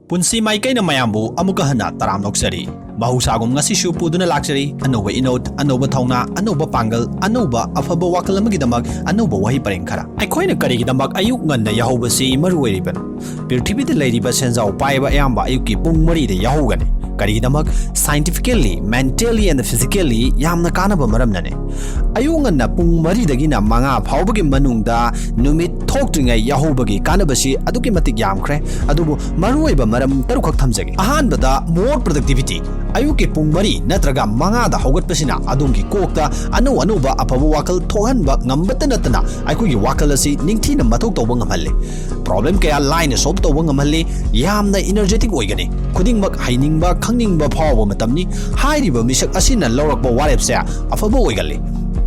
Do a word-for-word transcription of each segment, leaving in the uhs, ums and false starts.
ꯄꯨꯟꯁꯤ ꯃꯥꯏꯀꯩꯅ ꯃꯌꯥꯝꯕꯨ ꯑꯃꯨꯛꯀ ꯍꯟꯅ ꯇꯔꯥꯝꯅ ꯑꯣꯛꯆꯔꯤ꯫ ꯃꯍꯧꯁꯥꯒꯨꯝ ꯉꯁꯤꯁꯨ ꯄꯨꯗꯨꯅ ꯂꯥꯛꯆꯔꯤ ꯑꯅꯧꯕ ꯏꯅꯣꯠ, ꯑꯅꯧꯕ ꯊꯧꯅꯥ, ꯑꯅꯧꯕ ꯄꯥꯡꯒꯜ, ꯑꯅꯧꯕ ꯑꯐꯕ ꯋꯥꯈꯜ ꯑꯃꯒꯤꯗꯃꯛ ꯑꯅꯧꯕ ꯋꯥꯍꯩ ꯄꯔꯦꯡ ꯈꯔ꯫ ꯑꯩꯈꯣꯏꯅ ꯀꯔꯤꯒꯤꯗꯃꯛ ꯑꯌꯨꯛ ꯉꯟꯅ ꯌꯥꯍꯧꯕꯁꯤ ꯃꯔꯨ ꯑꯣꯏꯔꯤꯕꯅꯣ? ꯄ꯭ꯔꯤꯊꯤꯕꯤꯗ ꯂꯩꯔꯤꯕ ꯁꯦꯟꯖꯥꯎ ꯄꯥꯏꯕ ꯑꯌꯥꯝꯕ ꯑꯌꯨꯛꯀꯤ ꯄꯨꯡ ꯃꯔꯤꯗ ꯌꯥꯍꯧꯒꯅꯤ꯫ ꯀꯔꯤꯒꯤꯗꯃꯛ? Scientifically, mentally and physically ꯌꯥꯝꯅ ꯀꯥꯟꯅꯕ ꯃꯔꯝꯅꯅꯤ꯫ ꯑꯌꯨꯛ ꯉꯟꯅ ꯄꯨꯡ ꯃꯔꯤꯗꯒꯤꯅ ꯃꯉꯥ ꯐꯥꯎꯕꯒꯤ ꯃꯅꯨꯡꯗ ꯅꯨꯃꯤꯠ ꯊꯣꯛꯇ꯭ꯔꯤꯉꯩ ꯌꯥꯍꯧꯕꯒꯤ ꯀꯥꯟꯅꯕꯁꯤ ꯑꯗꯨꯛꯀꯤ ꯃꯇꯤꯛ ꯌꯥꯝꯈ꯭ꯔꯦ꯫ ꯑꯗꯨꯕꯨ ꯃꯔꯨꯑꯣꯏꯕ ꯃꯔꯝ ꯇꯔꯨꯛꯈꯛ ꯊꯝꯖꯒꯦ꯫ ꯑꯍꯥꯟꯕꯗ, more productivity꯫ ꯑꯌꯨꯛꯀꯤ ꯄꯨꯡ ꯃꯔꯤ ꯅꯠꯇ꯭ꯔꯒ ꯃꯉꯥꯗ ꯍꯧꯒꯠꯄꯁꯤꯅ ꯑꯗꯣꯝꯒꯤ ꯀꯣꯛꯇ ꯑꯅꯧ ꯑꯅꯧꯕ ꯑꯐꯕ ꯋꯥꯈꯜ ꯊꯣꯛꯍꯟꯕ ꯉꯝꯕꯇ ꯅꯠꯇꯅ ꯑꯩꯈꯣꯏꯒꯤ ꯋꯥꯈꯜ ꯑꯁꯤ ꯅꯤꯡꯊꯤꯅ ꯃꯊꯧ ꯇꯧꯕ ꯉꯝꯍꯜꯂꯤ꯫ ꯄ꯭ꯔꯣꯕ꯭ꯂꯦꯝ ꯀꯌꯥ ꯂꯥꯏꯅ ꯁꯣꯜꯕ ꯇꯧꯕ ꯉꯝꯍꯜꯂꯤ꯫ ꯌꯥꯝꯅ ꯏꯅꯔꯖꯦꯇꯤꯛ ꯑꯣꯏꯒꯅꯤ꯫ ꯈꯨꯗꯤꯡꯃꯛ ꯍꯩꯅꯤꯡꯕ, ꯈꯪꯅꯤꯡꯕ ꯐꯥꯎꯕ ꯃꯇꯝꯅꯤ꯫ ꯍꯥꯏꯔꯤꯕ ꯃꯤꯁꯛ ꯑꯁꯤꯅ ꯂꯧꯔꯛꯄ ꯋꯥꯔꯦꯞꯁꯦ ꯑꯐꯕ ꯑꯣꯏꯒꯜꯂꯤ꯫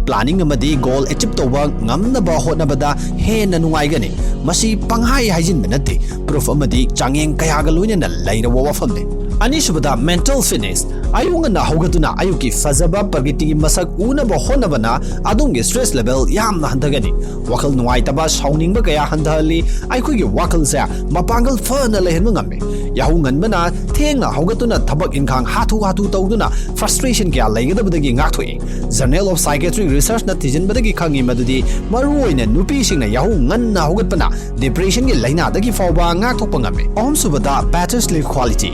ꯄ꯭ꯂꯥꯅꯤꯡ ꯑꯃꯗꯤ ꯒꯣꯜ ꯑꯦꯆꯤꯞ ꯇꯧꯕ ꯉꯝꯅꯕ ꯍꯣꯠꯅꯕꯗ ꯍꯦꯟꯅ ꯅꯨꯡꯉꯥꯏꯒꯅꯤ꯫ ꯃꯁꯤ ꯄꯪꯍꯥꯏ ꯍꯥꯏꯖꯤꯟꯕ ꯅꯠꯇꯦ, ꯄ꯭ꯔꯨꯐ ꯑꯃꯗꯤ ꯆꯥꯡꯌꯦꯡ ꯀꯌꯥꯒ ꯂꯣꯏꯅꯅ ꯂꯩꯔꯕ ꯋꯥꯐꯝꯅꯤ꯫ ꯑꯅꯤꯁꯨꯕꯗ, ꯃꯦꯟꯇꯦꯜ ꯐꯤꯠꯅꯦꯁ꯫ ꯑꯌꯨꯛ ꯉꯟꯅ ꯍꯧꯒꯠꯇꯨꯅ ꯑꯌꯨꯛꯀꯤ ꯐꯖꯕ ꯄ꯭ꯔꯀꯤꯇꯤꯒꯤ ꯃꯁꯛ ꯎꯅꯕ ꯍꯣꯠꯅꯕꯅ ꯑꯗꯣꯝꯒꯤ ꯁ꯭ꯇ꯭ꯔꯦꯁ ꯂꯦꯚꯦꯜ ꯌꯥꯝꯅ ꯍꯟꯊꯒꯅꯤ꯫ ꯋꯥꯈꯜ ꯅꯨꯡꯉꯥꯏꯇꯕ, ꯁꯥꯎꯅꯤꯡꯕ ꯀꯌꯥ ꯍꯟꯊꯍꯜꯂꯤ꯫ ꯑꯩꯈꯣꯏꯒꯤ ꯋꯥꯈꯜꯁꯦ ꯃꯄꯥꯡꯒꯜ ꯐꯅ ꯂꯩꯍꯟꯕ ꯉꯝꯃꯤ꯫ ꯌꯥꯍꯧ ꯉꯟꯕꯅ ꯊꯦꯡꯅ ꯍꯧꯒꯠꯇꯨꯅ ꯊꯕꯛ ꯏꯟꯈꯥꯡ ꯍꯥꯊꯨ ꯍꯥꯊꯨ ꯇꯧꯗꯨꯅ ꯐ꯭ꯔꯁꯇ꯭ꯔꯦꯁꯟ ꯀꯌꯥ ꯂꯩꯒꯗꯕꯗꯒꯤ ꯉꯥꯛꯊꯣꯛꯏ꯫ Journal of Psychiatric Researchꯅ ꯊꯤꯖꯤꯟꯕꯗꯒꯤ ꯈꯪꯉꯤ ꯃꯗꯨꯗꯤ ꯃꯔꯨꯑꯣꯏꯅ ꯅꯨꯄꯤꯁꯤꯡꯅ ꯌꯥꯍꯧ ꯉꯟꯅ ꯍꯧꯒꯠꯄꯅ ꯗꯤꯄ꯭ꯔꯦꯁꯟꯒꯤ ꯂꯥꯏꯅꯥꯗꯒꯤ ꯐꯥꯎꯕ ꯉꯥꯛꯊꯣꯛꯄ ꯉꯝꯃꯤ꯫ ꯑꯍꯨꯝꯁꯨꯕꯗ, better sleep quality꯫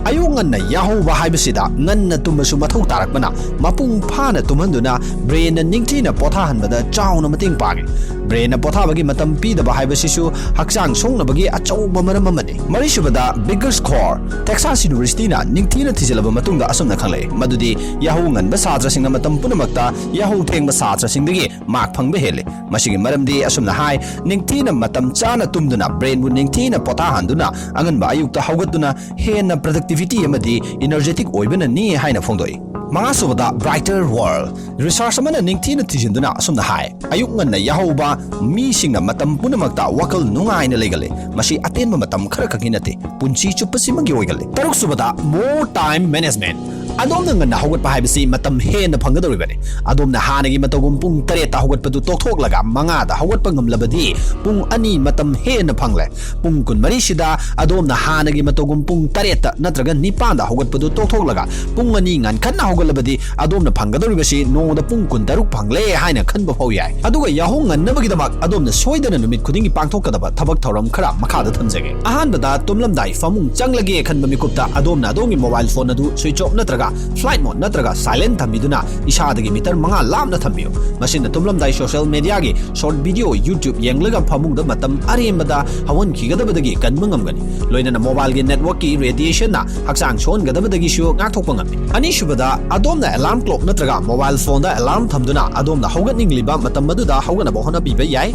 ꯑꯌꯨꯛ ꯉꯟꯅ ꯌꯥꯍꯧꯕ ꯍꯥꯏꯕꯁꯤꯗ ꯉꯟꯅ ꯇꯨꯝꯕꯁꯨ ꯃꯊꯧ ꯇꯥꯔꯛꯄꯅ ꯃꯄꯨꯡ ꯐꯥꯅ ꯇꯨꯝꯍꯟꯗꯨꯅ ꯕ꯭ꯔꯦꯟꯅ ꯅꯤꯡꯊꯤꯅ ꯄꯣꯊꯥꯍꯟꯕꯗ ꯆꯥꯎꯅ ꯃꯇꯦꯡ ꯄꯥꯡꯏ꯫ ꯕ꯭ꯔꯦꯟꯅ ꯄꯣꯊꯥꯕꯒꯤ ꯃꯇꯝ ꯄꯤꯗꯕ ꯍꯥꯏꯕꯁꯤꯁꯨ ꯍꯛꯆꯥꯡ ꯁꯣꯛꯅꯕꯒꯤ ꯑꯆꯧꯕ ꯃꯔꯝ ꯑꯃꯅꯤ꯫ ꯃꯔꯤꯁꯨꯕꯗ, bigger score꯫ Texas Universityꯅ ꯅꯤꯡꯊꯤꯅ ꯊꯤꯖꯤꯜꯂꯕ ꯃꯇꯨꯡꯗ ꯑꯁꯨꯝꯅ ꯈꯪꯂꯛꯏ ꯃꯗꯨꯗꯤ ꯌꯥꯍꯧ ꯉꯟꯕ ꯁꯥꯇ꯭ꯔꯁꯤꯡꯅ ꯃꯇꯝ ꯄꯨꯝꯅꯃꯛꯇ ꯌꯥꯍꯧ ꯊꯦꯡꯕ ꯁꯥꯇ꯭ꯔꯁꯤꯡꯗꯒꯤ ꯃꯥꯔꯛ ꯐꯪꯕ ꯍꯦꯜꯂꯤ꯫ ꯃꯁꯤꯒꯤ ꯃꯔꯝꯗꯤ ꯑꯁꯨꯝꯅ ꯍꯥꯏ, ꯅꯤꯡꯊꯤꯅ ꯃꯇꯝ ꯆꯥꯅ ꯇꯨꯝꯗꯨꯅ ꯕ꯭ꯔꯦꯟꯕꯨ ꯅꯤꯡꯊꯤꯅ ꯄꯣꯊꯥꯍꯟꯗꯨꯅ ꯑꯉꯟꯕ ꯑꯌꯨꯛꯇ ꯍꯧꯒꯠꯇꯨꯅ ꯍꯦꯟꯅ ꯄ꯭ꯔꯗꯛꯇꯤꯚꯤꯇꯤ ꯑꯃꯗꯤ ꯏꯅꯔꯖꯦꯇꯤꯛ ꯑꯣꯏꯕꯅꯅꯤ ꯍꯥꯏꯅ ꯐꯣꯡꯗꯣꯛꯏ꯫ ꯃꯉꯥꯁꯨꯕꯗ, Brighter World꯫ Research ꯑꯃꯅ ꯅꯤꯡꯊꯤꯅ ꯊꯤꯖꯤꯟꯗꯨꯅ ꯑꯁꯨꯝꯅ ꯍꯥꯏ, ꯑꯌꯨꯛ ꯉꯟꯅ ꯌꯥꯍꯧꯕ ꯃꯤꯁꯤꯡꯅ ꯃꯇꯝ ꯄꯨꯝꯅꯃꯛꯇ ꯋꯥꯈꯜ ꯅꯨꯡꯉꯥꯏꯅ ꯂꯩꯒꯜꯂꯤ꯫ ꯃꯁꯤ ꯑꯇꯦꯟꯕ ꯃꯇꯝ ꯈꯔ ꯈꯛꯀꯤ ꯅꯠꯇꯦ, ꯄꯨꯟꯁꯤ ꯆꯨꯞꯄꯁꯤꯃꯒꯤ ꯑꯣꯏꯒꯜꯂꯤ꯫ ꯇꯔꯨꯛꯁꯨꯕꯗ, More Time Management꯫ ꯑꯗꯣꯝꯅ ꯉꯟꯅ ꯍꯧꯒꯠꯄ ꯍꯥꯏꯕꯁꯤ ꯃꯇꯝ ꯍꯦꯟꯅ ꯐꯪꯒꯗꯧꯔꯤꯕꯅꯤ꯫ ꯑꯗꯣꯝꯅ ꯍꯥꯟꯅꯒꯤ ꯃꯇꯧꯒꯨꯝ ꯄꯨꯡ ꯇꯔꯦꯠꯇ ꯍꯧꯒꯠꯄꯗꯨ ꯇꯣꯛꯊꯣꯛꯂꯒ ꯃꯉꯥꯗ ꯍꯧꯒꯠꯄ ꯉꯝꯂꯕꯗꯤ ꯄꯨꯡ ꯑꯅꯤ ꯃꯇꯝ ꯍꯦꯟꯅ ꯐꯪꯂꯦ꯫ ꯄꯨꯡ ꯀꯨꯟꯃꯔꯤꯁꯤꯗ ꯑꯗꯣꯝꯅ ꯍꯥꯟꯅꯒꯤ ꯃꯇꯧꯒꯨꯝ ꯄꯨꯡ ꯇꯔꯦꯠꯇ ꯅꯠꯇ꯭ꯔꯒ ꯅꯤꯄꯥꯟꯗ ꯍꯧꯒꯠꯄꯗꯨ ꯇꯣꯛꯊꯣꯛꯂꯒ ꯄꯨꯡ ꯑꯅꯤ ꯉꯟꯈꯠꯅ ꯍꯧꯒꯠꯂꯕꯗꯤ ꯑꯗꯣꯝꯅ ꯐꯪꯒꯗꯧꯔꯤꯕꯁꯤ ꯅꯣꯡꯃꯗ ꯄꯨꯡ ꯀꯨꯟꯇꯔꯨꯛ ꯐꯪꯂꯦ ꯍꯥꯏꯅ ꯈꯟꯕ ꯐꯥꯎ ꯌꯥꯏ꯫ ꯑꯗꯨꯒ ꯌꯥꯍꯧ ꯉꯟꯅꯕꯒꯤꯗꯃꯛ ꯑꯗꯣꯝꯅ ꯁꯣꯏꯗꯅ ꯅꯨꯃꯤꯠ ꯈꯨꯗꯤꯡꯒꯤ ꯄꯥꯡꯊꯣꯛꯀꯗꯕ ꯊꯕꯛ ꯊꯧꯔꯝ ꯈꯔ ꯃꯈꯥꯗ ꯊꯝꯖꯒꯦ꯫ ꯑꯍꯥꯟꯕꯗ, ꯇꯨꯝꯂꯝꯗꯥꯏ ꯐꯃꯨꯡ ꯆꯪꯂꯒꯦ ꯈꯟꯕ ꯃꯤꯀꯨꯞꯇ ꯑꯗꯣꯝꯅ ꯑꯗꯣꯝꯒꯤ mobile phone ꯑꯗꯨ switch off ꯅꯠꯇ꯭ꯔꯒ flight mode ꯅꯠꯇ꯭ꯔꯒ silent ꯊꯝꯕꯤꯗꯨꯅ ꯏꯁꯥꯗꯒꯤ meter ꯃꯉꯥ ꯂꯥꯞꯅ ꯊꯝꯕꯤꯌꯨ꯫ ꯃꯁꯤꯅ ꯇꯨꯝꯂꯝꯗꯥꯏ social media ꯒꯤ short video, YouTube ꯌꯦꯡꯂꯒ ꯐꯃꯨꯡꯗ ꯃꯇꯝ ꯑꯔꯦꯝꯕꯗ ꯍꯧꯍꯟꯈꯤꯒꯗꯕꯗꯒꯤ ꯀꯟꯕ ꯉꯝꯒꯅꯤ꯫ ꯂꯣꯏꯅꯅ mobile ꯒꯤ network ꯀꯤ radiation ꯅ ꯍꯛꯆꯥꯡ ꯁꯣꯛꯍꯟꯒꯗꯕꯗꯒꯤꯁꯨ ꯉꯥꯛꯊꯣꯛꯄ ꯉꯝꯃꯤ꯫ ꯑꯅꯤꯁꯨꯕꯗ, ꯑꯗꯣꯝꯅ alarm clock ꯅꯠꯇ꯭ꯔꯒ mobile phone ꯗ alarm ꯊꯝꯗꯨꯅ ꯑꯗꯣꯝꯅ ꯍꯧꯒꯠꯅꯤꯡꯂꯤꯕ ꯃꯇꯝ ꯑꯗꯨꯗ ꯍꯧꯒꯠꯅꯕ ꯍꯣꯠꯅꯕꯤꯕ ꯌꯥꯏ꯫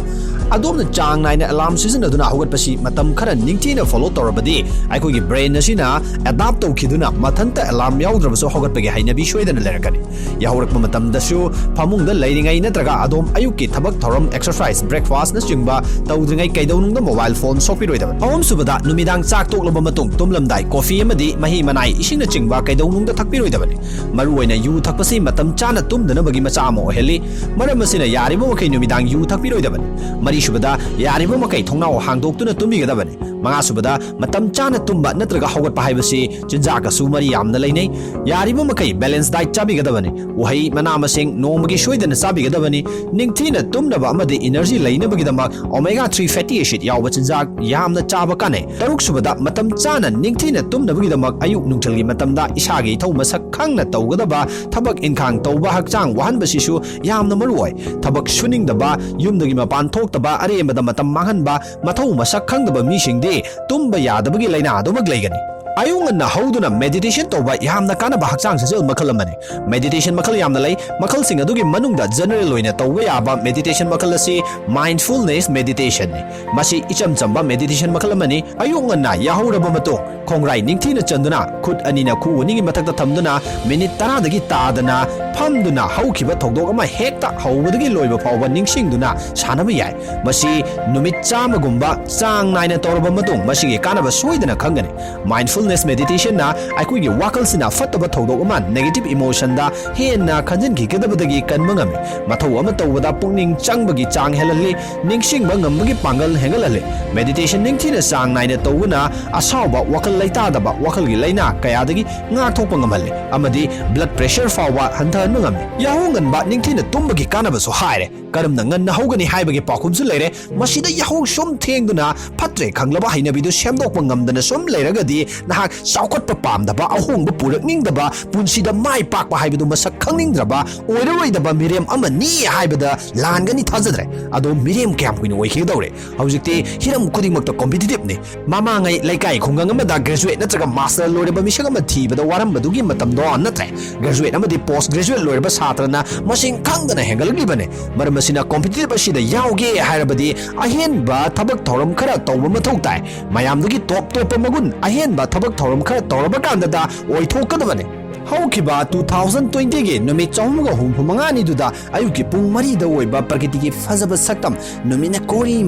ꯑꯗꯣꯝꯅ ꯆꯥꯡ ꯅꯥꯏꯅ alarm ꯁꯤꯖꯤꯟꯅꯗꯨꯅ ꯍꯧꯒꯠꯄꯁꯤ ꯃꯇꯝ ꯈꯔ ꯅꯤꯡꯊꯤꯅ follow ꯇꯧꯔꯕꯗꯤ ꯑꯩꯈꯣꯏꯒꯤ brain ꯑꯁꯤꯅ adapt ꯇꯧꯈꯤꯗꯨꯅ ꯃꯊꯟꯇ alarm ꯌꯥꯎꯗ꯭ꯔꯕꯁꯨ ꯍꯧꯒꯠꯄꯒꯤ ꯍꯩꯅꯕꯤ ꯁꯣꯏꯗꯅ ꯂꯩꯔꯛꯀꯅꯤ꯫ ꯌꯥꯍꯧꯔꯛꯄ ꯃꯇꯝꯗꯁꯨ ꯐꯃꯨꯡꯗ ꯂꯩꯔꯤꯉꯩ ꯅꯠꯇ꯭ꯔꯒ ꯑꯗꯣꯝ ꯑꯌꯨꯛꯀꯤ ꯊꯕꯛ ꯊꯧꯔꯝ, exercise, breakfast ꯅꯆꯤꯡꯕ ꯇꯧꯗ꯭ꯔꯤꯉꯩ ꯀꯩꯗꯧꯅꯨꯡꯗ mobile phone ꯁꯣꯛꯄꯤꯔꯣꯏꯗꯕꯅꯤ꯫ ꯑꯍꯨꯝꯁꯨꯕꯗ, ꯅꯨꯃꯤꯗꯥꯡ ꯆꯥꯛ ꯇꯣꯛꯂꯕ ꯃꯇꯨꯡ ꯇꯨꯝꯂꯝꯗꯥꯏ coffee ꯑꯃꯗꯤ ꯃꯍꯤ ꯃꯅꯥꯏ, ꯏꯁꯤꯡꯅꯆꯤꯡꯕ ꯀꯩꯗꯧꯅꯨꯡꯗ ꯊꯛꯄꯤꯔꯣꯏꯗꯕꯅꯤ꯫ ꯃꯔꯨꯑꯣꯏꯅ ꯌꯨ ꯊꯛꯄꯁꯤ ꯃꯇꯝ ꯆꯥꯅ ꯇꯨꯝꯗꯅꯕꯒꯤ ꯃꯆꯥꯛ ꯑꯃ ꯑꯣꯏꯍꯜꯂꯤ꯫ ꯃꯔꯝ ꯑꯁꯤꯅ ꯌꯥꯔꯤꯕ ꯃꯈꯩ ꯅꯨꯃꯤꯗꯥꯡ ꯌꯨ ꯊꯛꯄꯤꯔꯣꯏꯗꯕꯅꯤ꯫ ꯃꯔꯤꯁꯨꯕꯗ, ꯌꯥꯔꯤꯕ ꯃꯈꯩ ꯊꯣꯡꯅꯥꯎ ꯍꯥꯡꯗꯣꯛꯇꯨꯅ ꯇꯨꯝꯕꯤꯒꯗꯕꯅꯤ꯫ ꯃꯉꯥꯁꯨꯕꯗ, ꯃꯇꯝ ꯆꯥꯅ ꯇꯨꯝꯕ ꯅꯠꯇ꯭ꯔꯒ ꯍꯧꯒꯠꯄ ꯍꯥꯏꯕꯁꯤ ꯆꯤꯟꯖꯥꯛꯀꯁꯨ ꯃꯔꯤ ꯌꯥꯝꯅ ꯂꯩꯅꯩ꯫ ꯌꯥꯔꯤꯕ ꯃꯈꯩ balance diet ꯆꯥꯕꯤꯒꯗꯕꯅꯤ꯫ ꯎꯍꯩ, ꯃꯅꯥ ꯃꯁꯤꯡ ꯅꯣꯡꯃꯒꯤ ꯁꯣꯏꯗꯅ ꯆꯥꯕꯤꯒꯗꯕꯅꯤ꯫ ꯅꯤꯡꯊꯤꯅ ꯇꯨꯝꯅꯕ ꯑꯃꯗꯤ energy ꯂꯩꯅꯕꯒꯤꯗꯃꯛ omega three fatty acid ꯌꯥꯎꯕ ꯆꯤꯟꯖꯥꯛ ꯌꯥꯝꯅ ꯆꯥꯕ ꯀꯥꯟꯅꯩ꯫ ꯇꯔꯨꯛꯁꯨꯕꯗ, ꯃꯇꯝ ꯆꯥꯅ ꯅꯤꯡꯊꯤꯅ ꯇꯨꯝꯅꯕꯒꯤꯗꯃꯛ ꯑꯌꯨꯛ ꯅꯨꯡꯊꯤꯜꯒꯤ ꯃꯇꯝꯗ ꯏꯁꯥꯒꯤ ꯏꯊꯧ ꯃꯁꯛ ꯈꯪꯅ ꯇꯧꯒꯗꯕ ꯊꯕꯛ ꯏꯟꯈꯥꯡ ꯇꯧꯕ, ꯍꯛꯆꯥꯡ ꯋꯥꯍꯟꯕꯁꯤꯁꯨ ꯌꯥꯝꯅ ꯃꯔꯨ ꯑꯣꯏ꯫ ꯊꯕꯛ ꯁꯨꯅꯤꯡꯗꯕ, ꯌꯨꯝꯗꯒꯤ ꯃꯄꯥꯟ ꯊꯣꯛꯇꯕ, ꯑꯔꯦꯝꯕꯗ ꯃꯇꯝ ꯃꯥꯡꯍꯟꯕ, ꯃꯊꯧ ꯃꯁꯛ ꯈꯪꯗꯕ ꯃꯤꯁꯤꯡꯗꯤ ꯇꯨꯝꯕ ꯌꯥꯗꯕꯒꯤ ꯂꯥꯏꯅꯥ ꯑꯗꯨꯃꯛ ꯂꯩꯒꯅꯤ꯫ ꯑꯌꯨꯛ ꯉꯟꯅ ꯍꯧꯗꯨꯅ meditation ꯇꯧꯕ ꯌꯥꯝꯅ ꯀꯥꯟꯅꯕ ꯍꯛꯆꯥꯡ ꯁꯥꯖꯦꯜ ꯃꯈꯜ ꯑꯃꯅꯤ꯫ Meditation ꯃꯈꯜ ꯌꯥꯝꯅ ꯂꯩ꯫ ꯃꯈꯜꯁꯤꯡ ꯑꯗꯨꯒꯤ ꯃꯅꯨꯡꯗ general ꯑꯣꯏꯅ ꯇꯧꯕ ꯌꯥꯕ meditation ꯃꯈꯜ ꯑꯁꯤ mindfulness meditationꯅꯤ꯫ ꯃꯁꯤ ꯏꯆꯝ ꯆꯝꯕ meditation ꯃꯈꯜ ꯑꯃꯅꯤ꯫ ꯑꯌꯨꯛ ꯉꯟꯅ ꯌꯥꯍꯧꯔꯕ ꯃꯇꯨꯡ ꯈꯣꯡꯒ꯭ꯔꯥꯏ ꯅꯤꯡꯊꯤꯅ ꯆꯟꯗꯨꯅ ꯈꯨꯠ ꯑꯅꯤꯅ ꯈꯨꯎ ꯑꯅꯤꯒꯤ ꯃꯊꯛꯇ ꯊꯝꯗꯨꯅ ꯃꯤꯅꯤꯠ ꯇꯔꯥꯗꯒꯤ ꯇꯥꯗꯅ ꯐꯝꯗꯨꯅ ꯍꯧꯈꯤꯕ ꯊꯧꯗꯣꯛ ꯑꯃ ꯍꯦꯛꯇ ꯍꯧꯕꯗꯒꯤ ꯂꯣꯏꯕ ꯐꯥꯎꯕ ꯅꯤꯡꯁꯤꯡꯗꯨꯅ ꯁꯥꯟꯅꯕ ꯌꯥꯏ꯫ ꯃꯁꯤ ꯅꯨꯃꯤꯠ ꯆꯥꯝꯃꯒꯨꯝꯕ ꯆꯥꯡ ꯅꯥꯏꯅ ꯇꯧꯔꯕ ꯃꯇꯨꯡ ꯃꯁꯤꯒꯤ ꯀꯥꯟꯅꯕ ꯁꯣꯏꯗꯅ ꯈꯪꯒꯅꯤ꯫ Mindfulness meditationꯅ ꯑꯩꯈꯣꯏꯒꯤ ꯋꯥꯈꯜꯁꯤꯅ ꯐꯠꯇꯕ ꯊꯧꯗꯣꯛ ꯑꯃ, negative emotionꯗ ꯍꯦꯟꯅ ꯈꯟꯖꯤꯟꯈꯤꯒꯗꯕꯗꯒꯤ ꯀꯟꯕ ꯉꯝꯃꯤ꯫ ꯃꯊꯧ ꯑꯃ ꯇꯧꯕꯗ ꯄꯨꯛꯅꯤꯡ ꯆꯪꯕꯒꯤ ꯆꯥꯡ ꯍꯦꯜꯍꯜꯂꯤ꯫ ꯅꯤꯡꯁꯤꯡꯕ ꯉꯝꯕꯒꯤ ꯄꯥꯡꯒꯜ ꯍꯦꯟꯒꯠꯍꯜꯂꯤ꯫ Meditation ꯅꯤꯡꯊꯤꯅ ꯆꯥꯡ ꯅꯥꯏꯅ ꯇꯧꯕꯅ ꯑꯁꯥꯎꯕ, ꯋꯥꯈꯜ ꯂꯩꯇꯥꯗꯕ, ꯋꯥꯈꯜꯒꯤ ꯂꯥꯏꯅꯥ ꯀꯌꯥꯗꯒꯤ ꯉꯥꯛꯊꯣꯛꯄ ꯉꯝꯍꯜꯂꯤ ꯑꯃꯗꯤ blood pressure ꯐꯥꯎꯕ ꯍꯟꯊꯍꯟꯕ ꯉꯝꯃꯤ꯫ ꯌꯥꯍꯧ ꯉꯟꯕ ꯅꯤꯡꯊꯤꯅ ꯇꯨꯝꯕꯒꯤ ꯀꯥꯟꯅꯕꯁꯨ ꯍꯥꯏꯔꯦ꯫ ꯀꯔꯝꯅ ꯉꯟꯅ ꯍꯧꯒꯅꯤ ꯍꯥꯏꯕꯒꯤ ꯄꯥꯎꯈꯨꯝꯁꯨ ꯂꯩꯔꯦ꯫ ꯃꯁꯤꯗ ꯌꯥꯍꯧ ꯁꯨꯝ ꯊꯦꯡꯗꯨꯅ ꯐꯠꯇ꯭ꯔꯦ ꯈꯪꯂꯕ ꯍꯩꯅꯕꯤꯗꯨ ꯁꯦꯝꯗꯣꯛꯄ ꯉꯝꯗꯅ ꯁꯨꯝ ꯂꯩꯔꯒꯗꯤ ꯅꯍꯥꯛ ꯆꯥꯎꯈꯠꯄ ꯄꯥꯝꯗꯕ, ꯑꯍꯣꯡꯕ ꯄꯨꯔꯛꯅꯤꯡꯗꯕ, ꯄꯨꯟꯁꯤꯗ ꯃꯥꯏ ꯄꯥꯛꯄ ꯍꯥꯏꯕꯗꯨ ꯃꯁꯛ ꯈꯪꯅꯤꯡꯗ꯭ꯔꯕ ꯑꯣꯏꯔꯔꯣꯏꯗꯕ ꯃꯤꯔꯦꯝ ꯑꯃꯅꯤ ꯍꯥꯏꯕꯗ ꯂꯥꯟꯒꯅꯤ ꯊꯥꯖꯗ꯭ꯔꯦ꯫ ꯑꯗꯣ ꯃꯤꯔꯦꯝ ꯀꯌꯥꯝ ꯀꯨꯏꯅ ꯑꯣꯏꯈꯤꯒꯗꯧꯔꯦ? ꯍꯧꯖꯤꯛꯇꯤ ꯍꯤꯔꯝ ꯈꯨꯗꯤꯡꯃꯛꯇ competitiveꯅꯤ꯫ ꯃꯃꯥꯡꯉꯩ ꯂꯩꯀꯥꯏ ꯈꯨꯡꯒꯪ ꯑꯃꯗ graduate ꯅꯠꯇ꯭ꯔꯒ master ꯂꯣꯏꯔꯕ ꯃꯤꯁꯛ ꯑꯃ ꯊꯤꯕꯗ ꯋꯥꯔꯝꯕꯗꯨꯒꯤ ꯃꯇꯝꯗꯣ ꯅꯠꯇ꯭ꯔꯦ꯫ Graduate ꯑꯃꯗꯤ post graduate ꯂꯣꯏꯔꯕ ꯁꯥꯇ꯭ꯔꯅ ꯃꯁꯤꯡ ꯈꯪꯗꯅ ꯍꯦꯟꯒꯠꯂꯛꯂꯤꯕꯅꯤ꯫ ꯃꯔꯝ ꯑꯁꯤꯅ competitive ꯑꯁꯤꯗ ꯌꯥꯎꯒꯦ ꯍꯥꯏꯔꯕꯗꯤ ꯑꯍꯦꯟꯕ ꯊꯕꯛ ꯊꯧꯔꯝ ꯈꯔ ꯇꯧꯕ ꯃꯊꯧ ꯇꯥꯏ꯫ ꯃꯌꯥꯝꯗꯒꯤ top ꯇꯣꯞꯄ ꯃꯒꯨꯟ, ꯑꯍꯦꯟꯕ ꯊꯕꯛ ꯊꯧꯔꯝ ꯈꯔ ꯇꯧꯔꯕ ꯀꯥꯟꯗꯗ ꯑꯣꯏꯊꯣꯛꯀꯗꯕꯅꯤ꯫ ꯍꯧꯈꯤꯕ two thousand twentyꯒꯤ ꯅꯨꯃꯤꯠ ꯆꯍꯨꯝꯒ ꯍꯨꯝꯐꯨ ꯃꯉꯥꯅꯤꯗꯨꯗ ꯑꯌꯨꯛꯀꯤ ꯄꯨꯡ ꯃꯔꯤꯗ ꯑꯣꯏꯕ ꯄ꯭ꯔꯀꯤꯇꯤꯒꯤ ꯐꯖꯕ ꯁꯛꯇꯝ, ꯅꯨꯃꯤꯠꯅ ꯀꯣꯔꯤ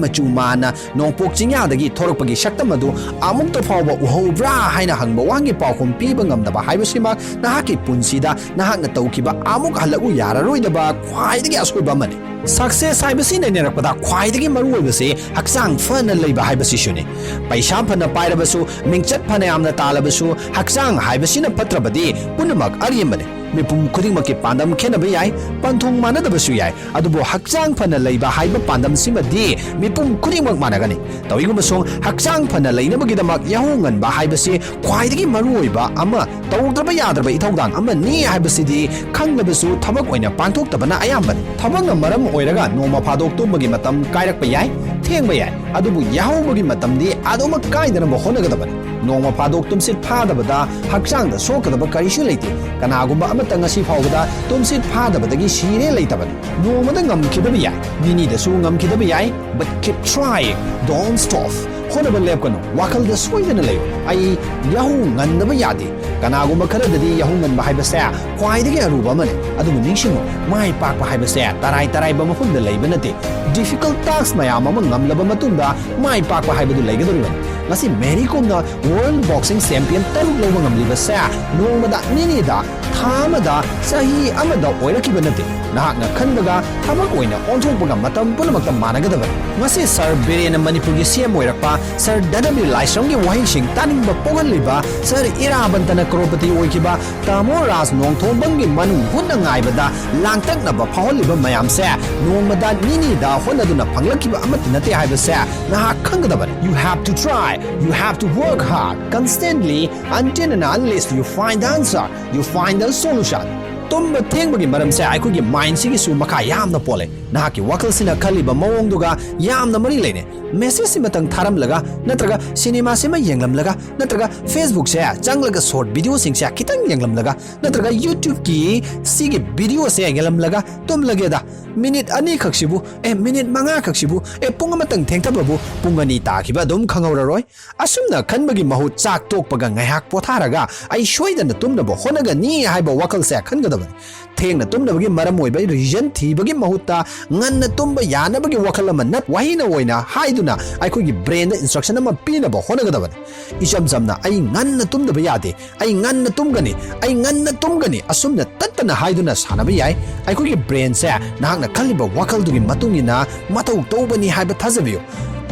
ꯃꯆꯨ ꯃꯥꯅ ꯅꯣꯡꯄꯣꯛ ꯆꯤꯡꯌꯥꯗꯒꯤ ꯊꯣꯔꯛꯄꯒꯤ ꯁꯛꯇꯝ ꯑꯗꯨ ꯑꯃꯨꯛꯇ ꯐꯥꯎꯕ ꯎꯍꯧꯕ꯭ꯔꯥ ꯍꯥꯏꯅ ꯍꯪꯕ ꯋꯥꯍꯪꯒꯤ ꯄꯥꯎꯈꯨꯝ ꯄꯤꯕ ꯉꯝꯗꯕ ꯍꯥꯏꯕꯁꯤꯃꯛ ꯅꯍꯥꯛꯀꯤ ꯄꯨꯟꯁꯤꯗ ꯅꯍꯥꯛꯅ ꯇꯧꯈꯤꯕ ꯑꯃꯨꯛ ꯍꯜꯂꯛꯎ ꯌꯥꯔꯔꯣꯏꯗꯕ ꯈ꯭ꯋꯥꯏꯗꯒꯤ ꯑꯁꯣꯏꯕ ꯑꯃꯅꯤ꯫ Success ꯍꯥꯏꯕꯁꯤ ꯅꯩꯅꯔꯛꯄꯗ ꯈ꯭ꯋꯥꯏꯗꯒꯤ ꯃꯔꯨꯑꯣꯏꯕꯁꯤ ꯍꯛꯆꯥꯡ ꯐꯅ ꯂꯩꯕ ꯍꯥꯏꯕꯁꯤꯁꯨꯅꯤ꯫ ꯄꯩꯁꯥ ꯐꯅ ꯄꯥꯏꯔꯕꯁꯨ, ꯃꯤꯡꯆꯠ ꯐꯅ ꯌꯥꯝꯅ ꯇꯥꯜꯂꯕꯁꯨ, ꯍꯛꯆꯥꯡ ꯍꯥꯏꯕꯁꯤꯅ ꯐꯠꯇ꯭ꯔꯕꯗꯤ ꯄꯨꯝꯅꯃꯛ ꯑꯔꯦꯝꯕꯅꯤ꯫ ꯃꯤꯄꯨꯝ ꯈꯨꯗꯤꯡꯃꯛꯀꯤ ꯄꯥꯟꯗꯝ ꯈꯦꯠꯅꯕ ꯌꯥꯏ, ꯄꯟꯊꯨꯡ ꯃꯥꯟꯅꯗꯕꯁꯨ ꯌꯥꯏ, ꯑꯗꯨꯕꯨ ꯍꯛꯆꯥꯡ ꯐꯅ ꯂꯩꯕ ꯍꯥꯏꯕ ꯄꯥꯟꯗꯝꯁꯤꯃꯗꯤ ꯃꯤꯄꯨꯝ ꯈꯨꯗꯤꯡꯃꯛ ꯃꯥꯟꯅꯒꯅꯤ꯫ ꯇꯧꯏꯒꯨꯝꯕꯁꯨꯡ ꯍꯛꯆꯥꯡ ꯐꯅ ꯂꯩꯅꯕꯒꯤꯗꯃꯛ ꯌꯥꯍꯧ ꯉꯟꯕ ꯍꯥꯏꯕꯁꯤ ꯈ꯭ꯋꯥꯏꯗꯒꯤ ꯃꯔꯨꯑꯣꯏꯕ ꯑꯃ, ꯇꯧꯗ꯭ꯔꯕ ꯌꯥꯗ꯭ꯔꯕ ꯏꯊꯧꯗꯥꯡ ꯑꯃꯅꯤ ꯍꯥꯏꯕꯁꯤꯗꯤ ꯈꯪꯂꯕꯁꯨ ꯊꯕꯛ ꯑꯣꯏꯅ ꯄꯥꯡꯊꯣꯛꯇꯕꯅ ꯑꯌꯥꯝꯕꯅꯤ꯫ ꯊꯕꯛꯅ ꯃꯔꯝ ꯑꯣꯏꯔꯒ ꯅꯣꯡꯃ ꯐꯥꯗꯣꯛ ꯇꯨꯝꯕꯒꯤ ꯃꯇꯝ ꯀꯥꯏꯔꯛꯄ ꯌꯥꯏ꯫ ꯊꯦꯡꯕ ꯌꯥꯏ, ꯑꯗꯨꯕꯨ ꯌꯥꯍꯧꯕꯒꯤ ꯃꯇꯝꯗꯤ ꯑꯗꯨꯃꯛ ꯀꯥꯏꯗꯅꯕ ꯍꯣꯠꯅꯒꯗꯕꯅꯤ꯫ ꯅꯣꯡꯃ ꯐꯥꯗꯣꯛ ꯇꯨꯝꯁꯤꯠ ꯐꯥꯗꯕꯗ ꯍꯛꯆꯥꯡꯗ ꯁꯣꯛꯀꯗꯕ ꯀꯔꯤꯁꯨ ꯂꯩꯇꯦ꯫ ꯀꯅꯥꯒꯨꯝꯕ ꯑꯃꯠꯇ ꯉꯁꯤ ꯐꯥꯎꯕꯗ ꯇꯨꯝꯁꯤꯠ ꯐꯥꯗꯕꯗꯒꯤ ꯁꯤꯔꯦ ꯂꯩꯇꯕꯅꯤ꯫ ꯅꯣꯡꯃꯗ ꯉꯝꯈꯤꯗꯕ ꯌꯥꯏ, ꯅꯤꯅꯤꯗꯁꯨ ꯉꯝꯈꯤꯗꯕ ꯌꯥꯏ, but keep trying, don't stop. ꯍꯣꯠꯅꯕ ꯂꯦꯞꯀꯅꯨ, ꯋꯥꯈꯜꯗ ꯁꯣꯏꯗꯅ ꯂꯩꯌꯨ, "ꯑꯩ ꯌꯥꯍꯧ ꯉꯟꯗꯕ ꯌꯥꯗꯦ"꯫ ꯀꯅꯥꯒꯨꯝꯕ ꯈꯔꯗꯗꯤ ꯌꯥꯍꯧ ꯉꯟꯕ ꯍꯥꯏꯕꯁꯦ ꯈ꯭ꯋꯥꯏꯗꯒꯤ ꯑꯔꯨꯕ ꯑꯃꯅꯤ꯫ ꯑꯗꯨꯕꯨ ꯅꯤꯡꯁꯤꯡꯉꯨ, ꯃꯥꯏ ꯄꯥꯛꯄ ꯍꯥꯏꯕꯁꯦ ꯇꯔꯥꯏ ꯇꯔꯥꯏꯕ ꯃꯐꯝꯗ ꯂꯩꯕ ꯅꯠꯇꯦ꯫ Difficult task ꯃꯌꯥꯝ ꯑꯃ ꯉꯝꯂꯕ ꯃꯇꯨꯡꯗ ꯃꯥꯏ ꯄꯥꯛꯄ ꯍꯥꯏꯕꯗꯨ ꯂꯩꯒꯗꯧꯔꯤꯕꯅꯤ꯫ ꯉꯁꯤ ꯃꯦꯔꯤ ꯀꯣꯝꯅ World Boxing Champion ꯇꯔꯨꯛ ꯂꯧꯕ ꯉꯝꯂꯤꯕꯁꯦ ꯅꯣꯡꯃꯗ, ꯅꯤꯅꯤꯗ, ꯊꯥ ꯑꯃꯗ, ꯆꯍꯤ ꯑꯃꯗ ꯑꯣꯏꯔꯛꯈꯤꯕ ꯅꯠꯇꯦ꯫ ꯅꯍꯥꯛꯅ ꯈꯟꯕꯒ ꯊꯕꯛ ꯑꯣꯏꯅ ꯑꯣꯟꯊꯣꯛꯄꯒ ꯃꯇꯝ ꯄꯨꯝꯅꯃꯛꯇ ꯃꯥꯟꯅꯒꯗꯕꯅꯤ꯫ ꯉꯁꯤ ꯁꯔ ꯕꯤꯔꯦꯟꯅ ꯃꯅꯤꯄꯨꯔꯒꯤ ꯁꯤ ꯑꯦꯝ ꯑꯣꯏꯔꯛꯄ, ꯁꯔ ꯙꯅꯕꯤꯔ ꯂꯥꯏꯁ꯭ꯔꯝꯒꯤ ꯋꯥꯍꯩꯁꯤꯡ ꯇꯥꯅꯤꯡꯕ ꯄꯣꯛꯍꯜꯂꯤꯕ, ꯁꯔ ꯏꯔꯥꯕꯟꯇꯅ ꯀ꯭ꯔꯣꯔꯄꯇꯤ ꯑꯣꯏꯈꯤꯕ, ꯇꯥꯃꯣ ꯔꯥꯖ ꯅꯣꯡꯊꯣꯡꯕꯝꯒꯤ ꯃꯅꯨꯡ ꯍꯨꯠꯅ ꯉꯥꯏꯕꯗ ꯂꯥꯡꯇꯛꯅꯕ ꯐꯥꯎꯍꯜꯂꯤꯕ ꯃꯌꯥꯝꯁꯦ ꯅꯣꯡꯃꯗ, ꯅꯤꯅꯤꯗ ꯍꯣꯠꯅꯗꯨꯅ ꯐꯪꯂꯛꯈꯤꯕ ꯑꯃꯠꯇ ꯅꯠꯇꯦ ꯍꯥꯏꯕꯁꯦ ꯅꯍꯥꯛ ꯈꯪꯒꯗꯕꯅꯤ꯫ You have to try, you have to work hard, constantly, until and unless you find the answer, you find the solution. ꯇꯨꯝꯕ ꯊꯦꯡꯕꯒꯤ ꯃꯔꯝꯁꯦ ꯑꯩꯈꯣꯏꯒꯤ ꯃꯥꯏꯟꯁꯤꯒꯤꯁꯨ ꯃꯈꯥ ꯌꯥꯝꯅ ꯄꯣꯜꯂꯦ꯫ ꯅꯍꯥꯛꯀꯤ ꯋꯥꯈꯜꯁꯤꯅ ꯈꯜꯂꯤꯕ ꯃꯑꯣꯡꯗꯨꯒ ꯌꯥꯝꯅ ꯃꯔꯤ ꯂꯩꯅꯩ꯫ ꯃꯦꯁꯦꯖꯁꯤꯃꯇꯪ ꯊꯥꯔꯝꯂꯒ, ꯅꯠꯇ꯭ꯔꯒ ꯁꯤꯅꯦꯃꯥꯁꯤꯃ ꯌꯦꯡꯂꯝꯂꯒ, ꯅꯠꯇ꯭ꯔꯒ ꯐꯦꯁꯕꯨꯛꯁꯦ ꯆꯪꯂꯒ ꯁꯣꯔꯠ ꯚꯤꯗꯤꯑꯣꯁꯤꯡꯁꯦ ꯈꯤꯇꯪ ꯌꯦꯡꯂꯝꯂꯒ, ꯅꯠꯇ꯭ꯔꯒ ꯌꯨꯇ꯭ꯌꯨꯕꯀꯤ ꯁꯤꯒꯤ ꯚꯤꯗꯤꯑꯣꯁꯦ ꯌꯦꯡꯂꯝꯂꯒ ꯇꯨꯝꯂꯒꯦꯗ, ꯃꯤꯅꯤꯠ ꯑꯅꯤꯈꯛꯁꯤꯕꯨ, ꯑꯦ, ꯃꯤꯅꯤꯠ ꯃꯉꯥꯈꯛꯁꯤꯕꯨ, ꯑꯦ, ꯄꯨꯡ ꯑꯃꯇꯪ ꯊꯦꯡꯊꯕꯕꯨ ꯄꯨꯡ ꯑꯅꯤ ꯇꯥꯈꯤꯕ ꯑꯗꯨꯝ ꯈꯪꯍꯧꯔꯔꯣꯏ꯫ ꯑꯁꯨꯝꯅ ꯈꯟꯕꯒꯤ ꯃꯍꯨꯠ ꯆꯥꯛ ꯇꯣꯛꯄꯒ ꯉꯥꯏꯍꯥꯛ ꯄꯣꯊꯥꯔꯒ ꯑꯩ ꯁꯣꯏꯗꯅ ꯇꯨꯝꯅꯕ ꯍꯣꯠꯅꯒꯅꯤ ꯍꯥꯏꯕ ꯋꯥꯈꯜꯁꯦ ꯈꯟꯒꯗꯕꯅꯤ꯫ ꯊꯦꯡꯅ ꯇꯨꯝꯅꯕꯒꯤ ꯃꯔꯝ ꯑꯣꯏꯕ ꯔꯤꯖꯟ ꯊꯤꯕꯒꯤ ꯃꯍꯨꯠꯇ ꯉꯟꯅ ꯇꯨꯝꯕ ꯌꯥꯅꯕꯒꯤ ꯋꯥꯈꯜ ꯑꯃ ꯅꯠ ꯋꯥꯍꯩꯅ ꯑꯣꯏꯅ ꯍꯥꯏꯗꯨꯅ ꯑꯩꯈꯣꯏꯒꯤ ꯕ꯭ꯔꯦꯟꯗ ꯏꯟꯁꯇ꯭ꯔꯛꯁꯟ ꯑꯃ ꯄꯤꯅꯕ ꯍꯣꯠꯅꯒꯗꯕꯅꯤ꯫ ꯏꯆꯝ ꯆꯝꯅ "ꯑꯩ ꯉꯟꯅ ꯇꯨꯝꯗꯕ ꯌꯥꯗꯦ, ꯑꯩ ꯉꯟꯅ ꯇꯨꯝꯒꯅꯤ, ꯑꯩ ꯉꯟꯅ ꯇꯨꯝꯒꯅꯤ" ꯑꯁꯨꯝꯅ ꯇꯠꯇꯅ ꯍꯥꯏꯗꯨꯅ ꯁꯥꯟꯅꯕ ꯌꯥꯏ꯫ ꯑꯩꯈꯣꯏꯒꯤ ꯕ꯭ꯔꯦꯟꯁꯦ ꯅꯍꯥꯛꯅ ꯈꯜꯂꯤꯕ ꯋꯥꯈꯜꯗꯨꯒꯤ ꯃꯇꯨꯡ ꯏꯟꯅ ꯃꯊꯧ ꯇꯧꯕꯅꯤ ꯍꯥꯏꯕ ꯊꯥꯖꯕꯤꯌꯨ꯫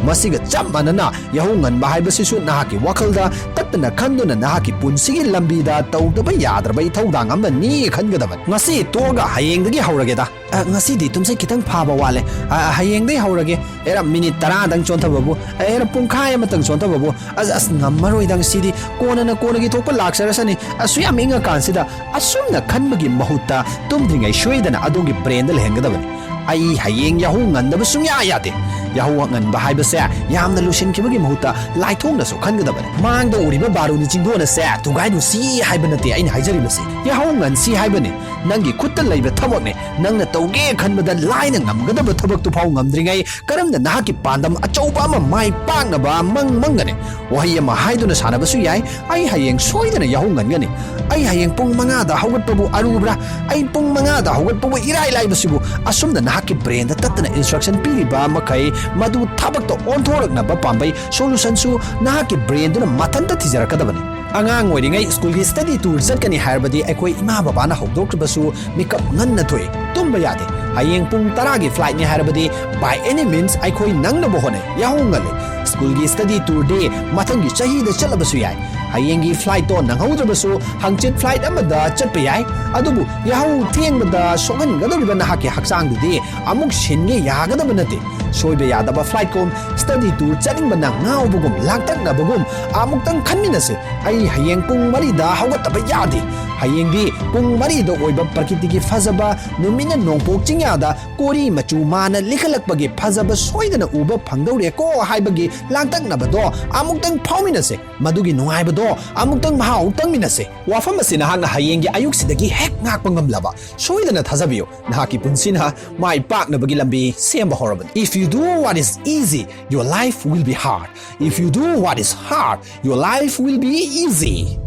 ꯃꯁꯤꯒ ꯆꯞ ꯃꯥꯟꯅꯅ ꯌꯥꯍꯧ ꯉꯟꯕ ꯍꯥꯏꯕꯁꯤꯁꯨ ꯅꯍꯥꯛꯀꯤ ꯋꯥꯈꯜꯗ ꯇꯠꯇꯅ ꯈꯟꯗꯨꯅ ꯅꯍꯥꯛꯀꯤ ꯄꯨꯟꯁꯤꯒꯤ ꯂꯝꯕꯤꯗ ꯇꯧꯗꯕ ꯌꯥꯗ꯭ꯔꯕ ꯏꯊꯧꯗꯥꯡ ꯑꯃꯅꯤ ꯈꯟꯒꯗꯕꯅꯤ꯫ ꯉꯁꯤ ꯇꯣꯛꯑꯒ ꯍꯌꯦꯡꯗꯒꯤ ꯍꯧꯔꯒꯦꯗ꯫ "ꯑ, ꯉꯁꯤꯗꯤ ꯇꯨꯝꯁꯤꯠ ꯈꯤꯇꯪ ꯐꯥꯕ ꯋꯥꯠꯂꯦ꯫ ꯑ, ꯍꯌꯦꯡꯗꯒꯤ ꯍꯧꯔꯒꯦ꯫ ꯑꯦꯔꯥ, ꯃꯤꯅꯤꯠ ꯇꯔꯥꯗꯪ ꯆꯣꯟꯊꯕꯕꯨ, ꯑꯦꯔꯥ, ꯄꯨꯡꯈꯥꯏ ꯑꯃꯇꯪ ꯆꯣꯟꯊꯕꯕꯨ, ꯑꯁ, ꯑꯁ, ꯉꯝꯃꯔꯣꯏꯗ ꯉꯁꯤꯗꯤ, ꯀꯣꯟꯅꯅ ꯀꯣꯟꯅꯒꯤ ꯊꯣꯛꯄ ꯂꯥꯛꯆꯔꯁꯅꯤ꯫ ꯑꯁꯨ ꯌꯥꯝ ꯏꯪꯉꯀꯥꯟꯁꯤꯗ" ꯑꯁꯨꯝꯅ ꯈꯟꯕꯒꯤ ꯃꯍꯨꯠꯇ ꯇꯨꯝꯗ꯭ꯔꯤꯉꯩ ꯁꯣꯏꯗꯅ ꯑꯗꯣꯝꯒꯤ ꯕ꯭ꯔꯦꯟꯗ ꯂꯩꯍꯟꯒꯗꯕꯅꯤ꯫ ꯑꯩ ꯍꯌꯦꯡ ꯌꯥꯍꯧ ꯉꯟꯗꯕ ꯁꯨꯡꯌꯥ ꯌꯥꯗꯦ꯫ ꯌꯥꯍꯧ ꯉꯟꯕ ꯍꯥꯏꯕꯁꯦ ꯌꯥꯝꯅ ꯂꯨꯁꯤꯟꯈꯤꯕꯒꯤ ꯃꯍꯨꯠꯇ ꯂꯥꯏꯊꯣꯛꯅꯁꯨ ꯈꯟꯒꯗꯕꯅꯤ꯫ ꯃꯥꯡꯗ ꯎꯔꯤꯕ ꯕꯥꯔꯨꯅꯤ ꯆꯤꯡꯗꯣꯟ ꯑꯁꯦ ꯊꯨꯒꯥꯏꯔꯨꯁꯤ ꯍꯥꯏꯕ ꯅꯠꯇꯦ ꯑꯩꯅ ꯍꯥꯏꯖꯔꯤꯕꯁꯤ, ꯌꯥꯍꯧ ꯉꯟꯁꯤ ꯍꯥꯏꯕꯅꯤ꯫ ꯅꯪꯒꯤ ꯈꯨꯠꯇ ꯂꯩꯕ ꯊꯕꯛꯅꯤ꯫ ꯅꯪꯅ ꯇꯧꯒꯦ ꯈꯟꯕꯗ ꯂꯥꯏꯅ ꯉꯝꯒꯗꯕ ꯊꯕꯛꯇꯨ ꯐꯥꯎ ꯉꯝꯗ꯭ꯔꯤꯉꯩ ꯀꯔꯝꯅ ꯅꯍꯥꯛꯀꯤ ꯄꯥꯟꯗꯝ ꯑꯆꯧꯕ ꯑꯃ ꯃꯥꯏ ꯄꯥꯛꯅꯕ ꯃꯪ ꯃꯪꯒꯅꯤ? ꯋꯥꯍꯩ ꯑꯃ ꯍꯥꯏꯗꯨꯅ ꯁꯥꯟꯅꯕꯁꯨ ꯌꯥꯏ, "ꯑꯩ ꯍꯌꯦꯡ ꯁꯣꯏꯗꯅ ꯌꯥꯍꯧ ꯉꯟꯒꯅꯤ꯫ ꯑꯩ ꯍꯌꯦꯡ ꯄꯨꯡ ꯃꯉꯥꯗ ꯍꯧꯒꯠꯄꯕꯨ ꯑꯔꯨꯕ꯭ꯔꯥ? ꯑꯩ ꯄꯨꯡ ꯃꯉꯥꯗ ꯍꯧꯒꯠꯄꯕꯨ ꯏꯔꯥꯏ ꯂꯥꯏꯕꯁꯤꯕꯨ?" ꯑꯁꯨꯝꯅ ꯅꯍꯥꯛꯀꯤ ꯕ꯭ꯔꯦꯟꯗ ꯇꯠꯇꯅ ꯏꯟꯁꯇ꯭ꯔꯛꯁꯟ ꯄꯤꯔꯤꯕ ꯃꯈꯩ ꯃꯗꯨ ꯊꯕꯛꯇ ꯑꯣꯟꯊꯣꯔꯛꯅꯕ ꯄꯥꯝꯕꯩ ꯁꯣꯂꯨꯁꯟꯁꯨ ꯅꯍꯥꯛꯀꯤ ꯕ꯭ꯔꯦꯟꯗꯨꯅ ꯃꯊꯟꯇ ꯊꯤꯖꯔꯛꯀꯗꯕꯅꯤ꯫ ꯑꯉꯥꯡ ꯑꯣꯏꯔꯤꯉꯩ ꯁ꯭ꯀꯨꯜꯒꯤ ꯁ꯭ꯇꯗꯤ ꯇꯨꯔ ꯆꯠꯀꯅꯤ ꯍꯥꯏꯔꯕꯗꯤ ꯑꯩꯈꯣꯏ ꯏꯃꯥ ꯕꯕꯥꯅ ꯍꯧꯗꯣꯛꯇ꯭ꯔꯕꯁꯨ ꯃꯤꯀꯞ ꯉꯟꯅ ꯊꯣꯛꯏ, ꯇꯨꯝꯕ ꯌꯥꯗꯦ꯫ ꯍꯌꯦꯡ ꯄꯨꯡ ꯇꯔꯥꯒꯤ ꯐ꯭ꯂꯥꯏꯠꯅꯤ ꯍꯥꯏꯔꯕꯗꯤ by any means ꯑꯩꯈꯣꯏ ꯅꯪꯅꯕ ꯍꯣꯠꯅꯩ, ꯌꯥꯍꯧ ꯉꯜꯂꯤ꯫ ꯁ꯭ꯀꯨꯜꯒꯤ ꯁ꯭ꯇꯗꯤ ꯇꯨꯔꯗꯤ ꯃꯊꯪꯒꯤ ꯆꯍꯤꯗ ꯆꯠꯂꯕꯁꯨ ꯌꯥꯏ꯫ ꯍꯌꯦꯡꯒꯤ ꯐ꯭ꯂꯥꯏꯠꯇꯣ ꯅꯪꯍꯧꯗ꯭ꯔꯕꯁꯨ ꯍꯪꯆꯤꯠ ꯐ꯭ꯂꯥꯏꯠ ꯑꯃꯗ ꯆꯠꯄ ꯌꯥꯏ꯫ ꯑꯗꯨꯕꯨ ꯌꯥꯍꯧ ꯊꯦꯡꯕꯗ ꯁꯣꯛꯍꯟꯒꯗꯧꯔꯤꯕ ꯅꯍꯥꯛꯀꯤ ꯍꯛꯆꯥꯡꯗꯨꯗꯤ ꯑꯃꯨꯛ ꯁꯤꯟꯒꯦ ꯌꯥꯒꯗꯕ ꯅꯠꯇꯦ꯫ ꯁꯣꯏꯕ ꯌꯥꯗꯕ ꯐ꯭ꯂꯥꯏꯠ ꯀꯨꯝ, ꯁ꯭ꯇꯗꯤ ꯇꯨꯔ ꯆꯠꯅꯤꯡꯕꯅ ꯉꯥꯎꯕꯒꯨꯝ ꯂꯥꯡꯇꯛꯅꯕꯒꯨꯝ ꯑꯃꯨꯛꯇꯪ ꯈꯟꯃꯤꯟꯅꯁꯤ꯫ "ꯑꯩ ꯍꯌꯦꯡ ꯄꯨꯡ ꯃꯔꯤꯗ ꯍꯧꯒꯠꯇꯕ ꯌꯥꯗꯦ꯫ ꯍꯌꯦꯡꯗꯤ ꯄꯨꯡ ꯃꯔꯤꯗ ꯑꯣꯏꯕ ꯄ꯭ꯔꯀꯤꯇꯤꯒꯤ ꯐꯖꯕ, ꯅꯨꯃꯤꯠꯅ ꯅꯣꯡꯄꯣꯛ ꯆꯤꯡꯌꯥꯗ ꯀꯣꯔꯤ ꯃꯆꯨ ꯃꯥꯅ ꯂꯤꯈꯠꯂꯛꯄꯒꯤ ꯐꯖꯕ ꯁꯣꯏꯗꯅ ꯎꯕ ꯐꯪꯗꯧꯔꯦꯀꯣ" ꯍꯥꯏꯕꯒꯤ ꯂꯥꯡꯇꯛꯅꯕꯗꯣ ꯑꯃꯨꯛꯇꯪ ꯐꯥꯎꯃꯤꯟꯅꯁꯦ꯫ ꯃꯗꯨꯒꯤ ꯅꯨꯡꯉꯥꯏꯕꯗꯣ ꯑꯃꯨꯛꯇꯪ ꯃꯍꯥꯎ ꯇꯪꯃꯤꯟꯅꯁꯦ꯫ ꯋꯥꯐꯝ ꯑꯁꯤ ꯅꯍꯥꯛꯅ ꯍꯌꯦꯡꯒꯤ ꯑꯌꯨꯛꯁꯤꯗꯒꯤ ꯍꯦꯛ ꯉꯥꯛꯄ ꯉꯝꯂꯕ, ꯁꯣꯏꯗꯅ ꯊꯥꯖꯕꯤꯌꯨ, ꯅꯍꯥꯛꯀꯤ ꯄꯨꯟꯁꯤꯅ ꯃꯥꯏ ꯄꯥꯛꯅꯕꯒꯤ ꯂꯝꯕꯤ ꯁꯦꯝꯕ ꯍꯧꯔꯕꯅꯤ꯫ If you do what is easy, your life will be hard. If you do what is hard, your life will be easy.